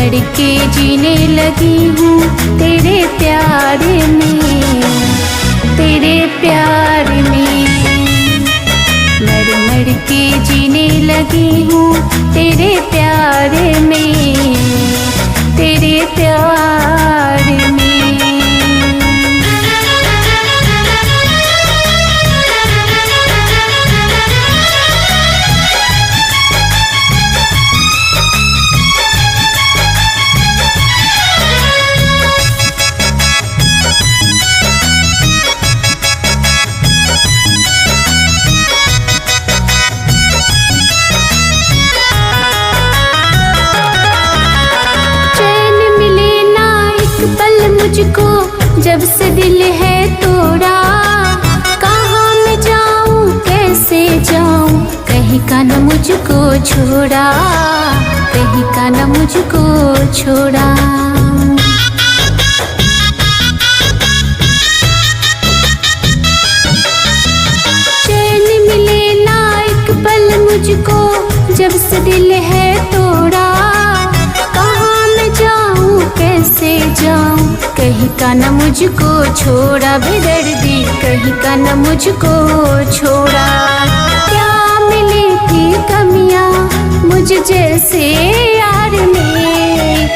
मर के जीने लगी हूँ तेरे प्यार में, तेरे प्यार में। मर मर के जीने लगी हूँ तेरे प्यार में, तेरे प्यार में। मुझको जब से दिल है तोड़ा, कहाँ मैं जाऊँ कैसे जाऊँ, कहीं का न मुझको छोड़ा, कहीं का न मुझको छोड़ा। चैन मिले ना एक पल मुझको जब से दिल है तोड़ा, कहाँ मैं जाऊँ कैसे जाऊँ, कहीं का न मुझको छोड़ा बेदर्दी, कहीं का न मुझको छोड़ा। क्या मिली थी कमियां मुझ जैसे यार में,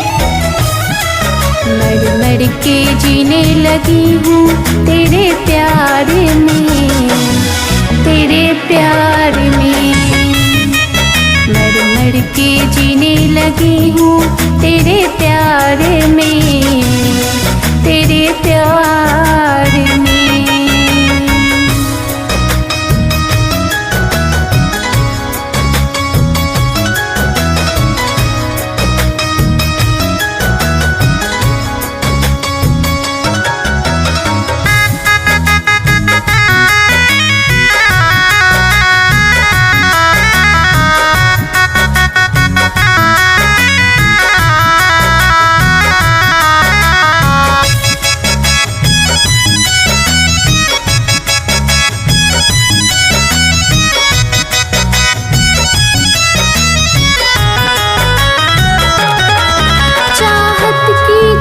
मर मर के जीने लगी हूँ तेरे प्यार में, तेरे प्यार में। मर मर के जीने लगी हूँ तेरे प्यार में, तेरे प्यार में।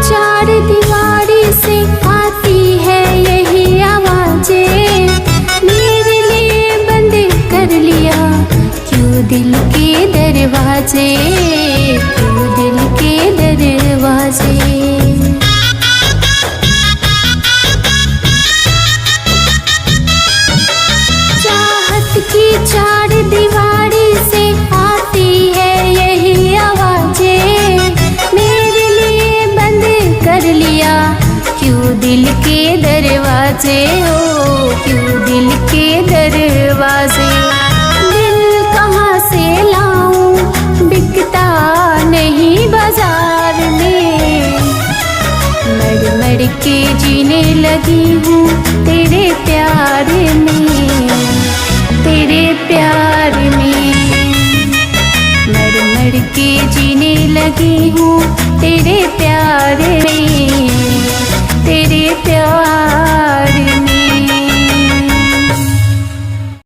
चार दीवारी से आती है यही आवाजें, मेरे लिए बंद कर लिया क्यों दिल के दरवाजे, क्यों दिल के दरवाजे। चाहत की चार दीवारी से आती है यही आवाजें, मेरे लिए बंद कर लिया क्यों दिल के दरवाजे, हो क्यों दिल के दरवाजे। दिल कहाँ से लाऊं बिकता नहीं बाजार में, मर मर के जीने लगी हूँ तेरे प्यार में, तेरे प्यार में। मर मर के जीने लगी हूँ तेरे प्यार में।